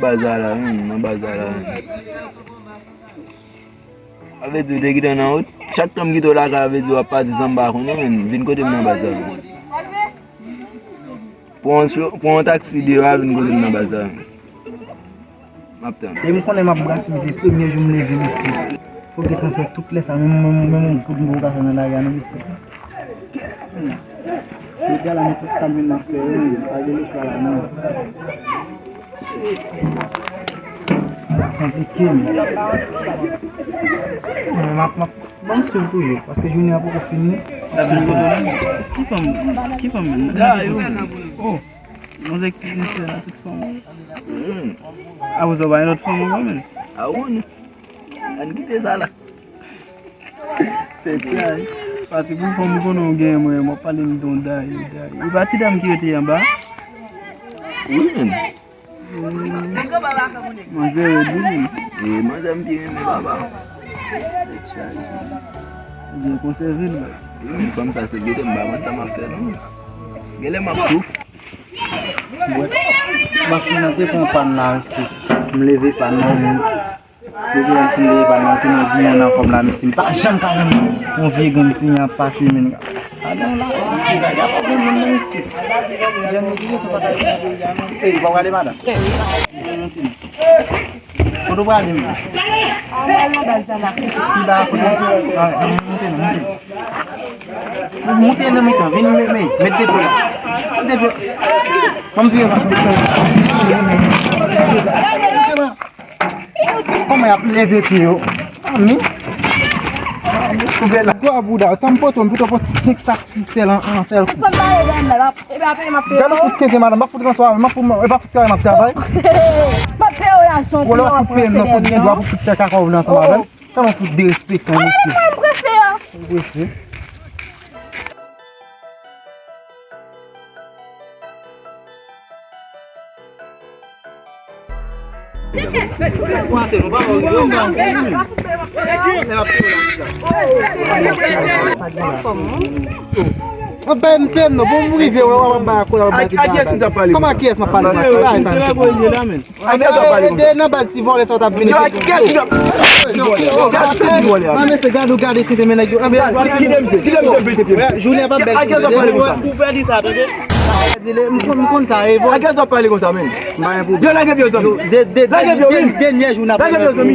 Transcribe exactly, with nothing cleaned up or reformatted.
Baz la la, menm, nan baz la la, menm. Sa vle di w te kite w nan wout. Chak tan m kite w lakay, sa vle di w ap pati san m pa konnen, menm. Vin kote m nan baz la, menm. Pran yon cho-, pran yon taksi deyò a, vin kote m nan baz la, menm. M ap tann. E m konnen m ap brase, se premye jou m leve, mesye. Fò gentan fè tout lè sa, menm, menm, menm yon goud m poko ka fè nan lari a, non, mesye. Jodi a la, men tout sa m vin ap fè yo, men pa gen lechwa la, non. Konplike, men. Men m ap, m ap, ban m swiv toujou, paske jounen an poko fini. Ki fanm, ki fanm, menm? Oh, manzè ki pitit sè la, tout fanm. Apre sa, w pa gen lòt fanm ankò, menm? A, w konnen. Ann kite sa la. Tèt chaje. Pase pou fanm ou konnen w genyen mwen, w ap pale m don Dayo, Dayo. E pa ti dam ki rete anba? Wi, menm. Manzè rèd, wi, menm. E manzè m pi renmen, papa. Tèt chaje. Ou byen konsève l, baz. Wi, menm fanm sa, se gete m pa konn sa m ap fè, non. Genlè m ap touf. Bwè. Machin nan te pran pàn la, mesye. M leve pàn nan, menm. Depi lè m fin leve pàn nan, te nan goumen nan kòm la, mesye. M pa janm ka jwenn yon vye grenn kliyan ap pase, menm. Gade yon la, mesye, gade yon moun nan, mesye. Ti jèn yo ki sou pata. Ey, w pa prale, madanm? Monte non. Kote w prale, menm? Pi ba, kote? Ah, monte non, monte. Monte nan mitan, vin met, met, met de pye la. Met de pye. Ban m vire la. Kòman y ap leve pye yo? Ami? Kouvè la. Gwo bouda, tan m pote w, m pito pote senk sak sis sèl an, an sèl kou. Gade fout tenten, madanm, m ap fout ranson avè w, m ap fout, e pa fout kare m ap travay. M ap peye w lajan. Ou lè w ap fout peye m nan fout gen dwa pou fout fè kaka w vle ansanm avè m. Kòman fout derespektan, mesye. Ou prese. Anben, m peye m non, bon, m rive, w ap bay akola, w ap bay tout bagay. Kòman, kiyès m ap pale? Ki bagay sa, mesye? Anben, e, e, nan baz ti vòlè sa w t ap vini. Yo, kiyès ki t ap, ti vòlè a? Nan, mesye, gade, ou gade tete men nèg yo. Anben, kite misye, kite misye pete pye. Jounen ap bèl. Ak kiyès w ap pale konsa? Ou pèdi sa, tande? M konn, m konn sa, e bon. Ak kiyès w ap pale konsa, menm? M pa gen pwoblèm. Yo, lage pye w, zanmi. Lage pye w, menm. Dènyè jou n ap lage pye w, zanmi.